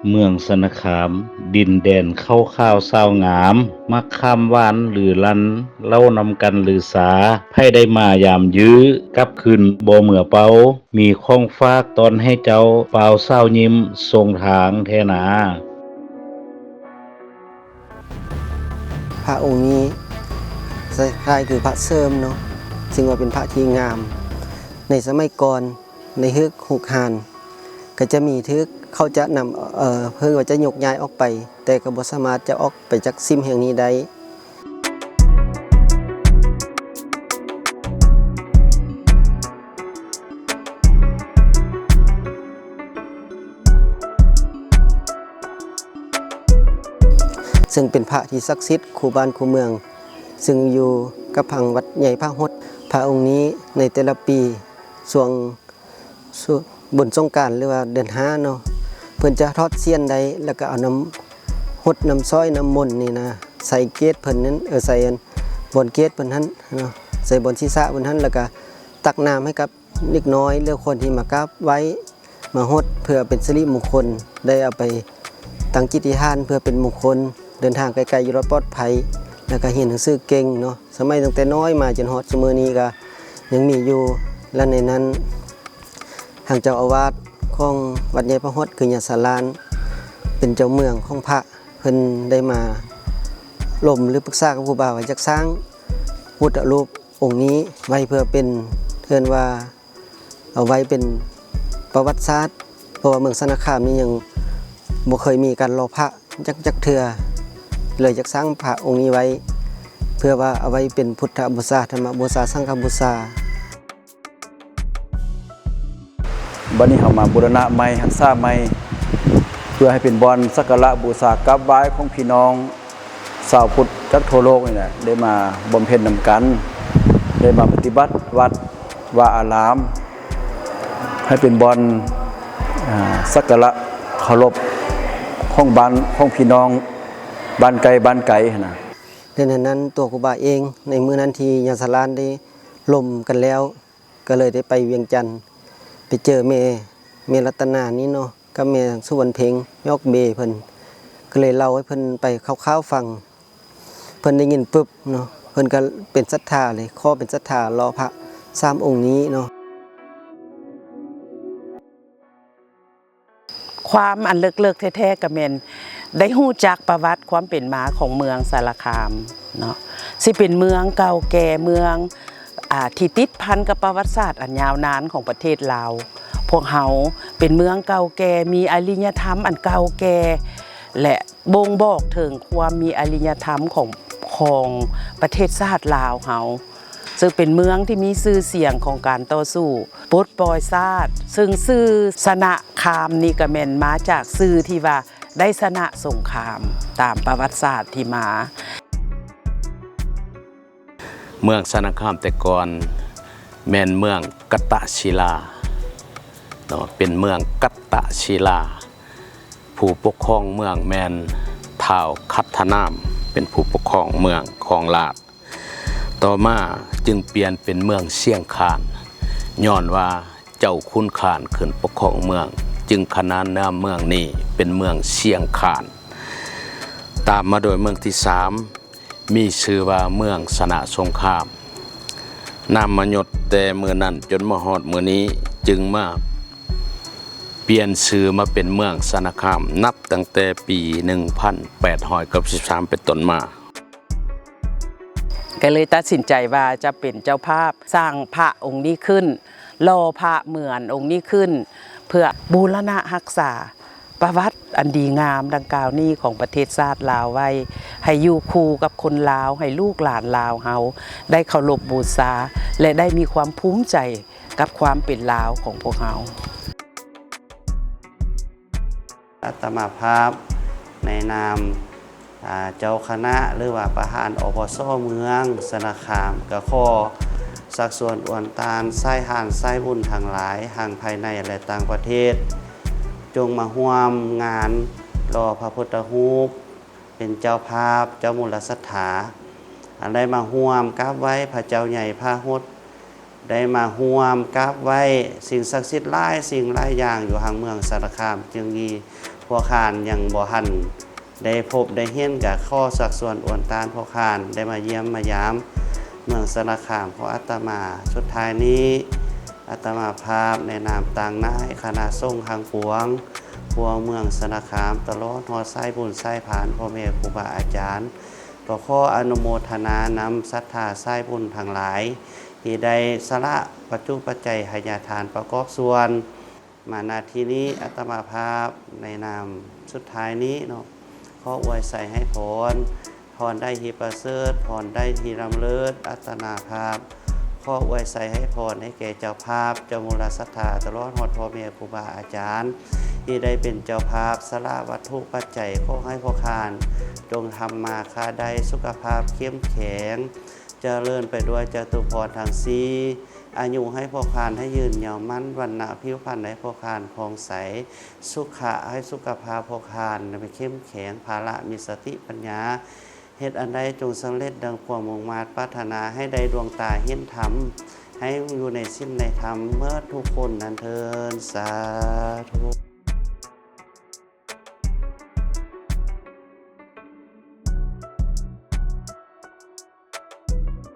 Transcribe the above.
ເມືອງຊະນະຄາມ ດິນແດນເຂົ້າຂາວສາວງາມ, ໝາກຂາມຫວານຫຼືລັນ, ເຫຼົ້ານ້ຳກັນລືຊາ, ໃຜໄດ້ມາຢາມຢື້, ກັບຄືນບໍ່ເມືອເປົ່າ, ມີຂອງຝາກຕ້ອນໃຫ້ເຈົ້າ, ບ່າວສາວຍິ້ມ ສົ່ງທາງແທ້ນາ. ພະອົງນີ້ຄ້າຍໆຄືພະເສີມເນາະ, ຊຶ່ງວ່າເປັນພະທີ່ງາມ. ໃນສະໄໝກ່ອນ ໃນຮຶກຮຸກຮານ ກໍຈະມີຖືກ ເຂົາຈະນຳ ເອີ ເພິ່ນວ່າຈະຍົກຍ້າຍອອກໄປ, ແຕ່ກໍບໍ່ສາມາດຈະອອກໄປຈາກສິມແຫ່ງນີ້ໄດ້. ເຊິ່ງເປັນພະທີ່ສັກສິດຄູ່ບ້ານຄູ່ເມືອງ, ຊຶ່ງຢູ່ກັບທາງວັດໃຫຍ່ພະຫົດ. ພະອົງນີ້ໃນແຕ່ລະປີ ຊ່ວງ ຊ່ວງບຸນສົງການ ຫຼືວ່າເດືອນຫ້າເນາະ, ເພິ່ນຈະຖອດຊຽນໄດ້ ແລ້ວກໍເອົານ້ຳຫົດ ນ້ຳຊ້ອຍ ນ້ຳມົນນີ້ນະ ໃສ່ເກດເພິ່ນນັ້ນ ເອີ ໃສ່ອັນ ບ່ອນເກດເພິ່ນຫັ້ນເນາະ, ໃສ່ບ່ອນສີສະເພິ່ນຫັ້ນ ແລ້ວກໍຕັກນ້ຳໃຫ້ກັບເດັກນ້ອຍ ຫຼືຄົນທີ່ມາກາບໄຫວ້ ມາຫົດ ເພື່ອເປັນສິລິມົງຄົນ, ໄດ້ເອົາໄປຕັ້ງຈິດທິຖານເພື່ອເປັນມົງຄົນ, ເດີນທາງໄກໆຢູ່ລອດປອດໄພ, ແລ້ວກໍຮຽນໜັງສືເກັ່ງເນາະ. ສະໄໝຕັ້ງແຕ່ນ້ອຍມາຈົນຮອດຊຸມື້ນີ້ກໍຍັງມີຢູ່. ແລະໃນນັ້ນ ທາງເຈົ້າອາວາດຂອງວັດໃຫຍ່ພະຫົດ ຄືຍາສາລານ ເປັນເຈົ້າເມືອງຂອງພະ, ເພິ່ນໄດ້ມາລົມ ຫຼື ປຶກສາກັບຄູບາວ່າຢາກສ້າງພຸດທະຮູບອົງນີ້ໄວ້ເພື່ອເປັນ ເອີ້ນວ່າ ເອົາໄວ້ເປັນປະຫວັດສາດ, ເພາະວ່າເມືອງຊະນະຄາມນີ້ຍັງບໍ່ເຄີຍມີການຫຼໍ່ພະຈັກ ຈັກເທື່ອ, ເລີຍຢາກສ້າງພະອົງນີ້ໄວ້ ເພື່ອວ່າເອົາໄວ້ເປັນພຸດທະບູຊາ, ທຳມະບູຊາ, ສັງຄະບູຊາ. ບັດນີ້ເຮົາມາບູລະນະໃໝ່, ຮັກສາໃໝ່ ເພື່ອໃຫ້ເປັນບ່ອນສັກກາລະບູຊາກາບໄຫວ້ຂອງພີ່ນ້ອງ ຊາວພຸດຈາກທົ່ວໂລກນີ້ແຫຼະ ໄດ້ມາບຳເພັນນຳກັນ, ໄດ້ມາປະຕິບັດວັດວາອາລາມ ໃຫ້ເປັນບ່ອນ ອາ ສັກກາລະເຄົາລົບຂອງບ້ານ ຂອງພີ່ນ້ອງບ້ານໃກ້ບ້ານໄກຫັ້ນນະ. ແລະໃນນັ້ນ ຕົວຄູບາເອງ ໃນມື້ນັ້ນທີ່ຍາສາລານໄດ້ລົມກັນແລ້ວ ກໍເລີຍໄດ້ໄປວຽງຈັນ ໄປເຈີແມ່ ແມ່ລັດຕະນານີ້ເນາະ ກັບແມ່ສຸວັນເພັງ ແມ່ອອກເບເພິ່ນ, ກໍເລີຍເລົ່າໃຫ້ເພິ່ນໄປຄ່າວໆຟັງ. ເພິ່ນໄດ້ຍິນປຶບເນາະ ເພິ່ນກໍເປັນສັດທາເລີຍ, ຂໍເປັນສັດທາຫຼໍ່ພະສາມອົງນີ້ເນາະ. ຄວາມອັນເລິກໆແທ້ໆກໍແມ່ນໄດ້ຮູ້ຈັກປະຫວັດຄວາມເປັນມາຂອງເມືອງສາລະຄາມເນາະ, ຊິເປັນເມືອງເກົ່າແກ່ ເມືອງ ອາ ທີ່ຕິດພັນກັບປະຫວັດສາດອັນຍາວນານຂອງປະເທດລາວ. ພວກເຮົາເປັນເມືອງເກົ່າແກ່ ມີອາລິຍະທຳອັນເກົ່າແກ່ ແລະ ບົ່ງບອກເຖິງຄວາມມີອາລິຍະທຳຂອງ ຂອງປະເທດຊາດລາວເຮົາ, ເຊິ່ງເປັນເມືອງທີ່ມີຊື່ສຽງຂອງການຕໍ່ສູ້ປົດປ່ອຍຊາດ, ເຊິ່ງຊື່ຊະນະຄາມນີ້ກໍແມ່ນມາຈາກຊື່ທີ່ວ່າໄດ້ຊະນະສົງຄາມຕາມປະຫວັດສາດທີ່ມາ. ເມືອງຊະນະຄາມແຕ່ກ່ອນແມ່ນເມືອງກັດຕະສິລາເນາະ, ເປັນເມືອງກັດຕະສິລາ. ຜູ້ປົກຄອງເມືອງແມ່ນທ້າວຄັດທະນາມ ເປັນຜູ້ປົກຄອງເມືອງຄອງລາດ. ຕໍ່ມາຈຶ່ງປ່ຽນເປັນເມືອງຊຽງຄານ ຍ້ອນວ່າເຈົ້າຂຸນຄານຂຶ້ນປົກຄອງເມືອງ ຈຶ່ງຂະໜານນາມເມືອງນີ້ເປັນເມືອງຊຽງຄານ. ຕາມມາໂດຍເມືອງທີສາມ ມີຊື່ວ່າເມືອງຊະນະສົງຄາມ. ນາມມະຍົດແຕ່ມື້ນັ້ນຈົນມາຮອດມື້ນີ້ ຈຶ່ງມາປ່ຽນຊື່ມາເປັນເມືອງຊະນະຄາມ ນັບຕັ້ງແຕ່ປີໜຶ່ງພັນແປດຮ້ອຍເກົ້າສິບສາມເປັນຕົ້ນມາ. ກໍເລີຍຕັດສິນໃຈວ່າຈະເປັນເຈົ້າພາບສ້າງພະອົງນີ້ຂຶ້ນ, ຫຼໍ່ພະເໝືອນອົງນີ້ຂຶ້ນ ເພື່ອບູລະນະຮັກສາ ປະຫວັດອັນດີງາມດັ່ງກ່າວນີ້ຂອງປະເທດຊາດລາວໄວ້ ໃຫ້ຢູ່ຄູ່ກັບຄົນລາວ, ໃຫ້ລູກຫຼານລາວເຮົາໄດ້ເຄົາລົບບູຊາ ແລະ ໄດ້ມີຄວາມພູມໃຈກັບຄວາມເປັນລາວຂອງພວກເຮົາ. ອາດຕະມາພາບໃນນາມ ອາ ເຈົ້າຄະນະ ຫຼືວ່າປະທານ ອພສ ເມືອງຊະນະຄາມ ກໍຂໍຊັກຊວນອວນຕ້ານສາຍທານສາຍບຸນທັງຫຼາຍ ທັງພາຍໃນ ແລະ ຕ່າງປະເທດ ຈົ່ງມາຮ່ວມງານຫຼໍ່ພະພຸດທະຮູບ ເປັນເຈົ້າພາບ ເຈົ້າມູນລະສັດທາ ອັນໄດ້ມາຮ່ວມກາບໄຫວ້ພະເຈົ້າໃຫຍ່ພະຫົດ ໄດ້ມາຮ່ວມກາບໄຫວ້ສິ່ງສັກສິດຫຼາຍສິ່ງຫຼາຍຢ່າງຢູ່ທາງເມືອງສາລະຄາມ ຈຶ່ງມີ ພວກທ່ານຍັງບໍ່ທັນໄດ້ພົບໄດ້ເຫັນ ກໍຂໍຊັກຊວນອວນຕ້ານພວກທ່ານໄດ້ມາຢ້ຽມມາຢາມເມືອງສາລະຄາມຂອງອາດຕະມາ. ສຸດທ້າຍນີ້ ອາດຕະມາພາບໃນນາມຕາງໜ້າຄະນະສົງທັງປວງ ພວກເມືອງສາລະຄາມ ຕະຫຼອດຮອດສາຍບຸນສາຍພານ ພໍ່ແມ່ຄູບາອາຈານ ກໍຂໍອະນຸໂມທະນານຳສັດທາສາຍບຸນທັງຫຼາຍ ທີ່ໄດ້ສະຫຼະປັດຈຸປັດໄຈ ໃຫ້ທານປະກອບສ່ວນ ມາ ນະ ທີ່ນີ້ ອາດຕະມາພາບໃນນາມສຸດທ້າຍນີ້ເນາະ ຂໍອວຍໄຊໃຫ້ພອນ ພອນໃດທີ່ປະເສີດ ພອນໃດທີ່ລຳເລີດ ອາດຕະມາພາບ ຂໍອວຍໄຊໃຫ້ພອນໃຫ້ແກ່ເຈົ້າພາບ ເຈົ້າມູລະສັດທາ ຕະຫຼອດຮອດພໍ່ແມ່ຄູບາອາຈານ ທີ່ໄດ້ເປັນເຈົ້າພາບສະຫຼະວັດຖຸປັດໄຈ ຂໍໃຫ້ພວກທ່ານຈົ່ງທຳມາຄ້າໄດ້ ສຸຂະພາບເຂັ້ມແຂງ ຈະເລີນໄປດ້ວຍຈະຕຸພອນທັງສີ່ ອາຍຸໃຫ້ພວກທ່ານໃຫ້ຍືນຍາວໝັ້ນ ວັນນະຜິວພັນໃຫ້ພວກທ່ານຜ່ອງໃສ ສຸຂະໃຫ້ສຸຂະພາບພວກທ່ານໃຫ້ເຂັ້ມແຂງ ພະລະມີສະຕິປັນຍາ ເຮັດອັນໃດຈົ່ງສຳເລັດດັ່ງຄວາມມຸ່ງມາດປາດຖະໜາ ໃຫ້ໄດ້ດວງຕາເຫັນທຳ ໃຫ້ຢູ່ໃນສິນໃນທຳເໝິດທຸກຄົນນັ້ນເທີ້ນ ສາທຸ.